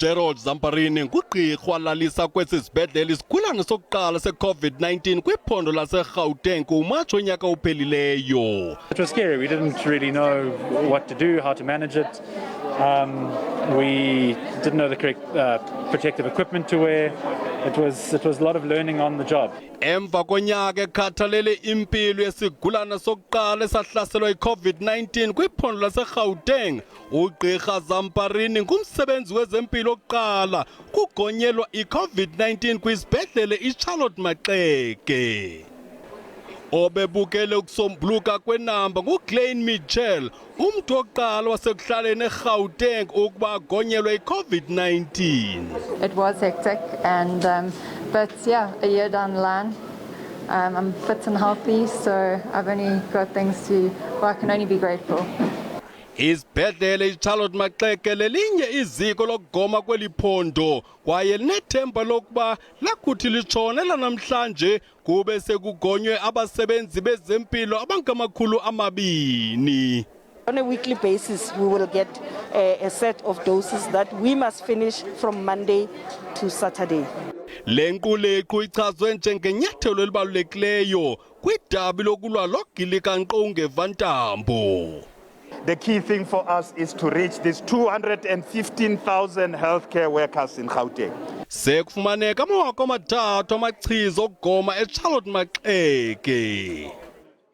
UGerald Zamparini ngugqirha walalisa kwesi sibhedlele isigulane sokuqala se-COVID-19 kwiphondo laseGauteng kuMatshi wonyaka ophelileyo. It was scary. We didn't really know what to do, how to manage it. We didn't know the correct protective equipment to wear. It was a lot of learning on the job. Emva konyaka ekhathalele impilo yesigulana sokuqala esahlaselwa yi-COVID-19 kwiphondo laseGauteng, ugqirha Zamparini ngumsebenzi wezempilo oqala kugonyelwa i-COVID-19 kwisibhedlele iCharlotte Maxeke. Obebukele ukusombuluka kwenamba nguGlenn Mitchell, umntu wokuqala wasekuhlaleni eGauteng ukuba agonyelwe i-COVID-19. It was hectic, and but yeah, a year down the line, I'm fit and healthy, so I've only got things to. Well, I can only be grateful. Isibhedlele iCharlotte Maxeke lelinye iziko lokugoma kweli phondo kwaye linethemba lokuba lakuthi litshone lanamhlanje kube sekugonywe abasebenzi bezempilo abangama-200. On a weekly basis, we will get a set of doses that we must finish from Monday to Saturday. Le nquleqhu ichazwe njengenyathelo elibalulekileyo kwidabi lokulwa logilikanqo ngevantambo. The key thing for us is to reach these 215,000 healthcare workers in Gauteng. Sekufumaneka 3,000 amachiza okugoma eCharlotte Maxeke.